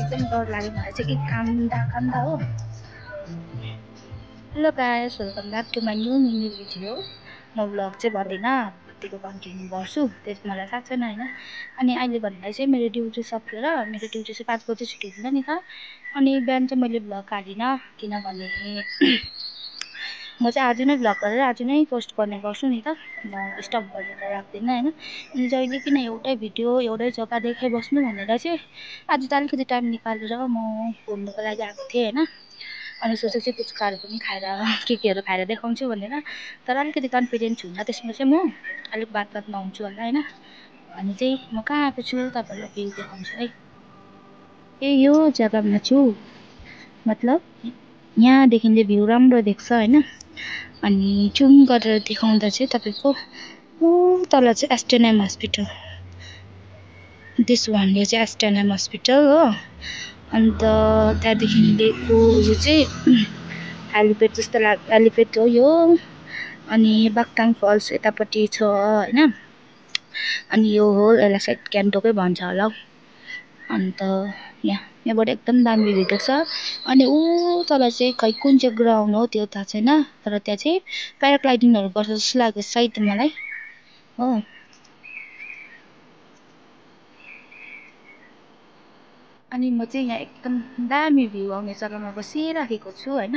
एकदम डर लाग्यो मलाई चाहिँ कि कामदा हो। Hello guys, welcome back to my new mini video. म भ्लग चाहिँ भन्दिनँ, यतिको कन्टिन्यू गर्छु, त्यस मलाई थाहा छैन होइन। अनि अहिले भन्दा चाहिँ मेरो ड्युटी सकेर मेरो ड्युटी चाहिँ 5 बजी छुट्टी हुन्छ नि त। अनि बिहान चाहिँ मैले भ्लग हालिनँ किनभने म चाहिँ आज नै भ्लग गरेर आज नै पोस्ट गर्ने गर्छु नि त। म स्टप गरेर राख्दिनँ होइन। अनि जहिले किन एउटै भिडियो एउटै जग्गा देखाइबस्नु भनेर चाहिँ आज त अलिकति टाइम निकालेर म घुम्नुको लागि आएको थिएँ होइन। अनि सोचेको चाहिँ पुच्काहरू पनि खाएर केहरू खाएर देखाउँछु भनेर, तर अलिकति कन्फिडेन्ट छुइनँ त्यसमा चाहिँ म अलिक बात नहुन्छु होला होइन। अनि चाहिँ म कहाँ आएको छु तपाईँहरूलाई भ्यू देखाउँछु है। यो जग्गामा छु, मतलब यहाँदेखिले भ्यू राम्रो देख्छ होइन। अनि जुम गरेर देखाउँदा चाहिँ तपाईँको तल चाहिँ एसटिएनएम हस्पिटल, दिस वान यो चाहिँ एसटिएनएम हस्पिटल हो। अन्त त्यहाँदेखि लिएको यो चाहिँ हेलिपेड जस्तो हेलिपेड हो यो। अनि बाक्ताङ फल्स यतापट्टि छ होइन। अनि यो हो यसलाई सायद क्यान्टोकै भन्छ होला हौ। अन्त यहाँबाट एकदम दामी भ्यू देख्छ। अनि तल चाहिँ खै कुन चाहिँ ग्राउन्ड हो त्यो थाहा छैन, तर त्यहाँ चाहिँ प्याराग्लाइडिङहरू गर्छ जस्तो लाग्यो सायद मलाई हो। अनि म चाहिँ यहाँ एकदम दामी भ्यू आउने जग्गामा बसिराखेको छु होइन।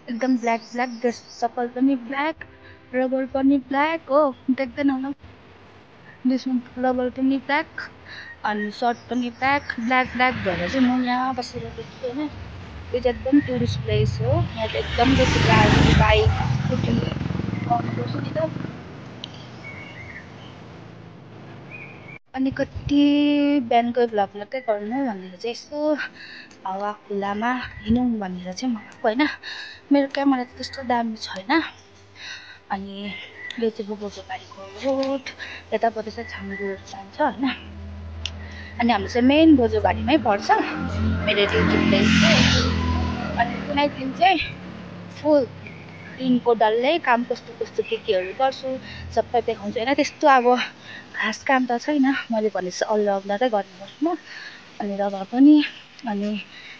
एकदम ब्ल्याक ड्रेस, चप्पल पनि ब्ल्याक, रबर पनि ब्ल्याक हो, देख्दैन होला त्यसमा रबर पनि ब्ल्याक, अनि सर्ट पनि ब्ल्याक भएर चाहिँ म यहाँ बसिरहेको छु होइन। यो चाहिँ एकदम टुरिस्ट प्लेस हो। यहाँ चाहिँ एकदम बेसी गाडी बाइक स्कुटी आउने गर्छु नि त। अनि कति बिहानको भ्लग मात्रै गर्नु भनेर चाहिँ यस्तो हावा खुल्लामा हिँडौँ भनेर चाहिँ म आएको होइन। मेरो क्यामेरा त त्यस्तो दामी छैन। अनि यो चाहिँ बोझोबारीको रोड, यतापट्टि चाहिँ छाङ्गु जान्छ होइन। अनि हाम्रो चाहिँ मेन बोझोबारीमै पर्छ मेरो ड्युटी प्लेस चाहिँ। अनि कुनै दिन चाहिँ फुल दिनको डल्लै काम कस्तो केहरू गर्छु सबै देखाउँछु होइन। त्यस्तो अब खास काम त छैन, मैले भनेपछि अलराउन्डरै गर्ने गर्छु म। अनि र भए पनि अनि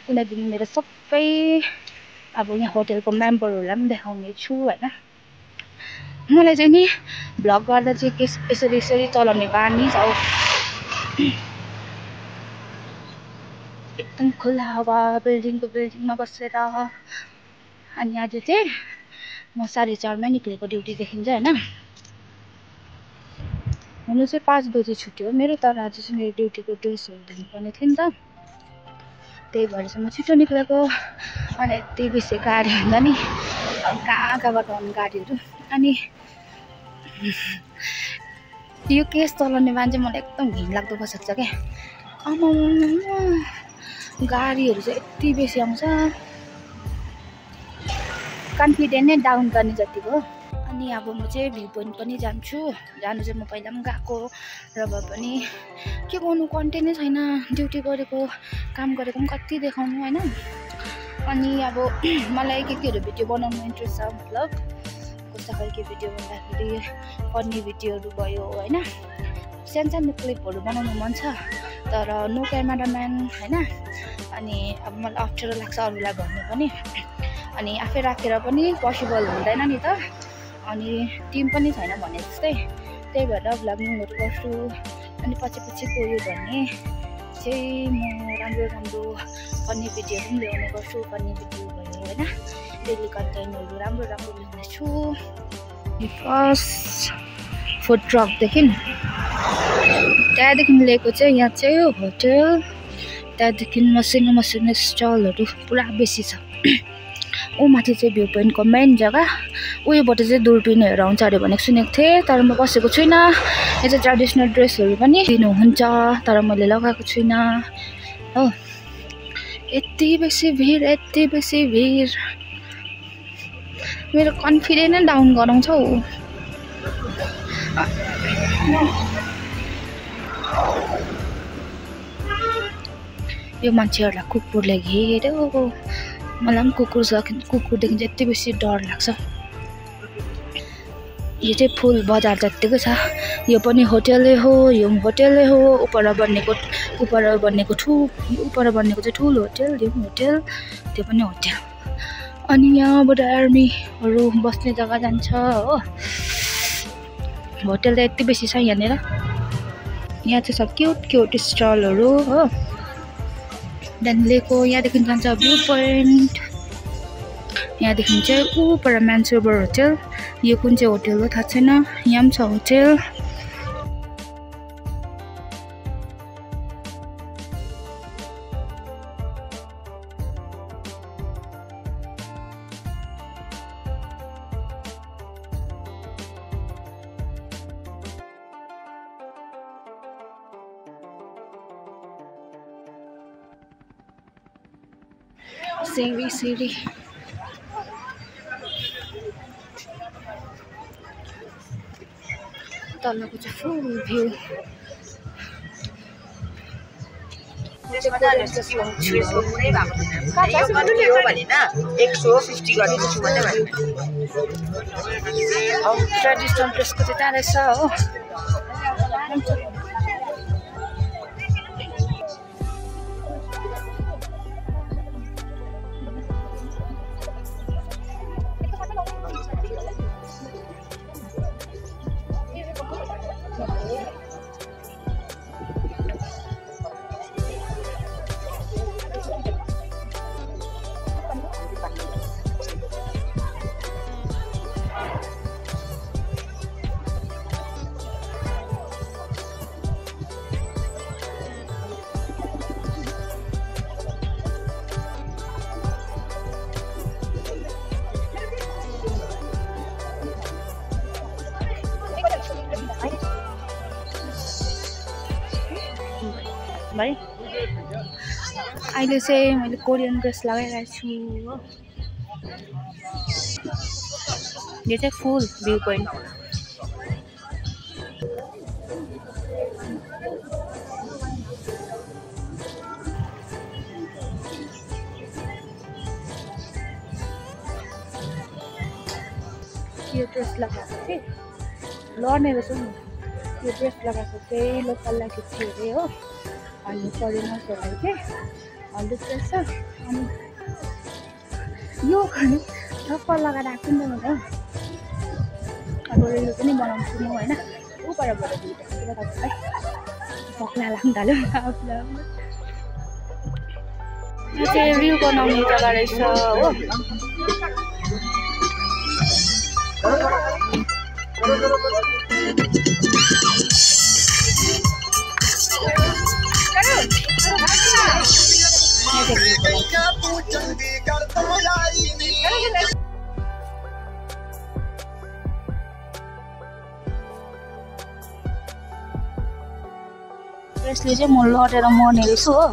कुनै दिन मेरो सबै अब यहाँ होटेलको मेम्बरहरूलाई पनि देखाउने छु होइन। मलाई चाहिँ नि भ्लग गर्दा चाहिँ यसरी चलाउने बानी छ हौ। एकदम खुल्ला हावा बिल्डिङमा बसेर। अनि आज चाहिँ म 4:30मै निक्लेको ड्युटीदेखि चाहिँ होइन। हुनु चाहिँ 5 बजी छुट्टी हो मेरो, तर आज चाहिँ मेरो ड्युटीको ड्रेसहरू धुनुपर्ने थियो नि त, त्यही भएर चाहिँ म छिटो निक्लेको। अनि यति बेसी गाडी हुन्छ नि, कहाँबाट आउने गाडीहरू। अनि यो केस चलाउने मान्छे मलाई एकदम घिनलाग्दो बसेको छ क्या। गाडीहरू चाहिँ यति बेसी आउँछ, कन्फिडेन्ट नै डाउन गर्ने जतिको हो। अनि अब म चाहिँ भ्यू पोइन्ट पनि जानु चाहिँ म पहिला पनि गएको, र भए पनि के गर्नु कन्टेन्टै छैन। ड्युटी गरेको काम गरेको पनि कति देखाउनु होइन। अनि अब मलाई केहरू भिडियो बनाउनु इन्ट्रेस्ट छ, भ्लग कस्तो खालको भिडियो भन्दाखेरि फनी भिडियोहरू भयो होइन, सानो क्लिपहरू बनाउनु मन छ, तर नो क्यामेराम्यान होइन। अनि अब मलाई अप्ठ्यारो लाग्छ अरूलाई भन्नु पनि, अनि आफै राखेर पनि पोसिबल हुँदैन नि त। अनि टिम पनि छैन भने जस्तै, त्यही भएर भ्लगिङहरू गर्छु। अनि पछि गयो भने चाहिँ म राम्रो फनी भिडियोहरू पनि ल्याउने गर्छु। फनी भिडियो भयो होइन, डेली कन्टेन्टहरू राम्रो ल्याउने छु। फर्स्ट फुड ट्रकदेखि त्यहाँदेखि लिएको चाहिँ यहाँ चाहिँ होटेल, त्यहाँदेखि मसिनो स्टलहरू पुरा बेसी छ। माथि चाहिँ भ्यू पोइन्टको मेन जग्गा, उयोबाट चाहिँ दूरबिनहरू आउँछ अरे भनेको सुनेको थिएँ, तर म बसेको छुइनँ। यो चाहिँ ट्रेडिसनल ड्रेसहरू पनि दिनुहुन्छ, तर मैले लगाएको छुइनँ हो। यति बेसी भिड मेरो कन्फिडेन्ट नै डाउन गराउँछ हौ। यो मान्छेहरूलाई कुकुरले घेर्यो, मलाई पनि कुकुर छ, कुकुरदेखि चाहिँ यति बेसी डर लाग्छ। यो चाहिँ फुल बजार जतिकै छ। यो पनि होटलै हो, यो होटलै हो। उपर बनेको चाहिँ ठुलो होटल, यो पनि होटल, त्यो पनि होटल। अनि यहाँबाट आर्मीहरू बस्ने जग्गा जान्छ हो। होटल त यति बेसी छ यहाँनिर। यहाँ चाहिँ सब क्युट स्टलहरू हो। लेकको यहाँदेखि जान्छ भ्यू पोइन्ट। यहाँदेखि चाहिँ पर मानसरोवर होटल। यो कुन चाहिँ होटल हो थाहा छैन। यहाँ पनि छ होटल। सिरी तलको चाहिँ फुल भ्यू। ट्रेडिसनल ड्रेसको चाहिँ त्यहाँ रहेछ हो। भाइ अहिले चाहिँ मैले कोरियन ड्रेस लगाइरहेको छु हो। यो चाहिँ फुल भ्यू पोइन्ट। यो ड्रेस लगाएको चाहिँ लड्ने रहेछ नि। यो ड्रेस लगाएको चाहिँ लोकललाई खिच्यो अरे हो। अनि फरेनर्सहरूलाई चाहिँ 100 रहेछ। अनि यो ठक्क लगाएर आएको नि त मैले। अब रेलवे पनि बनाउँछु म होइन। ऊपरबाट दुईवटा तपाईँलाई पक्ला लाग्नु थाल्यो आफूलाई। यो चाहिँ रिल बनाउने जग्गा रहेछ हो। ड्रेसले चाहिँ म लडेर मर्ने रहेछु हो।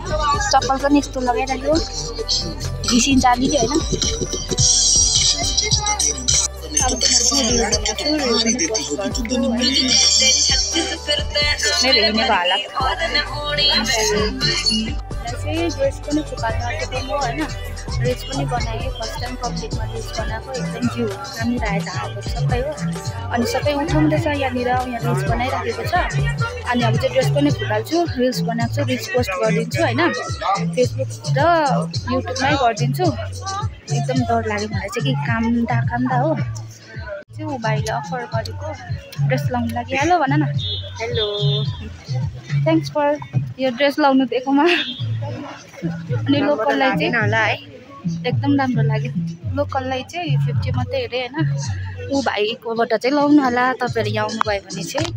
चप्पल पनि यस्तो लगाइराख्यो घिसिन्छ अलिकति होइन। मेरो हिँडेको हालत चाहिँ ड्रेस पनि फुकाल्नु आँटेको म होइन। रिल्स पनि बनाएँ फर्स्ट टाइम पब्लिकमा रिल्स बनाएको। एकदम भ्यू राम्रो आएछ हालहरू सबै हो। अनि सबै उठाउँदैछ यहाँनिर। यहाँ रिल्स बनाइराखेको छ। अनि अब चाहिँ ड्रेस पनि फुकाल्छु, रिल्स बनाएको छु, रिल्स पोस्ट गरिदिन्छु होइन। फेसबुक र युट्युबमै गरिदिन्छु। एकदम डर लाग्यो मलाई चाहिँ कि कामदा हो। चाहिँ ऊ भाइले अफर गरेको ड्रेस लाउनु लागि। हेलो भन न। हेलो, थ्याङ्क्स फर यो ड्रेस लाउनु दिएकोमा। अनि लोकललाई चाहिँ होला है एकदम राम्रो लाग्यो। लोकललाई चाहिँ 50 मात्रै हेरेँ होइन। ऊ भाइकोबाट चाहिँ लाउनु होला तपाईँहरू यहाँ आउनुभयो भने चाहिँ।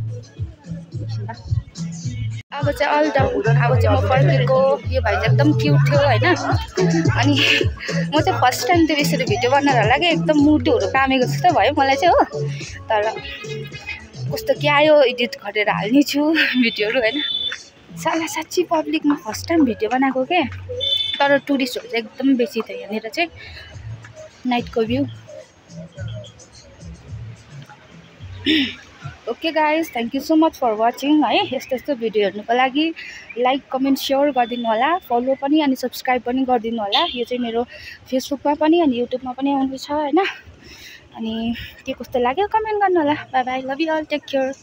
अब चाहिँ अल डाउन। अब चाहिँ म फर्केको। यो भाइ चाहिँ एकदम क्युट थियो होइन। अनि म चाहिँ फर्स्ट टाइम त्यो यसरी भिडियो बनाएर होला कि एकदम मुटुहरू कामेको जस्तो भयो मलाई चाहिँ हो। तर कस्तो के आयो एडिट गरेर हाल्ने छु भिडियोहरू होइन। साला साँच्ची पब्लिकमा फर्स्ट टाइम भिडियो बनाएको के। तर टुरिस्टहरू चाहिँ एकदम बेसी थियो यहाँनिर चाहिँ। नाइटको view. Okay guys, thank you so much for watching है। यस्तो भिडियो हेर्नुको लागि लाइक कमेन्ट सेयर गरिदिनु होला। फलो पनि अनि सब्सक्राइब पनि गरिदिनु होला। यो चाहिँ मेरो फेसबुकमा पनि अनि युट्युबमा पनि आउनु छ होइन। अनि के कस्तो लाग्यो कमेन्ट गर्नु होला। Bye bye, love you all, take care.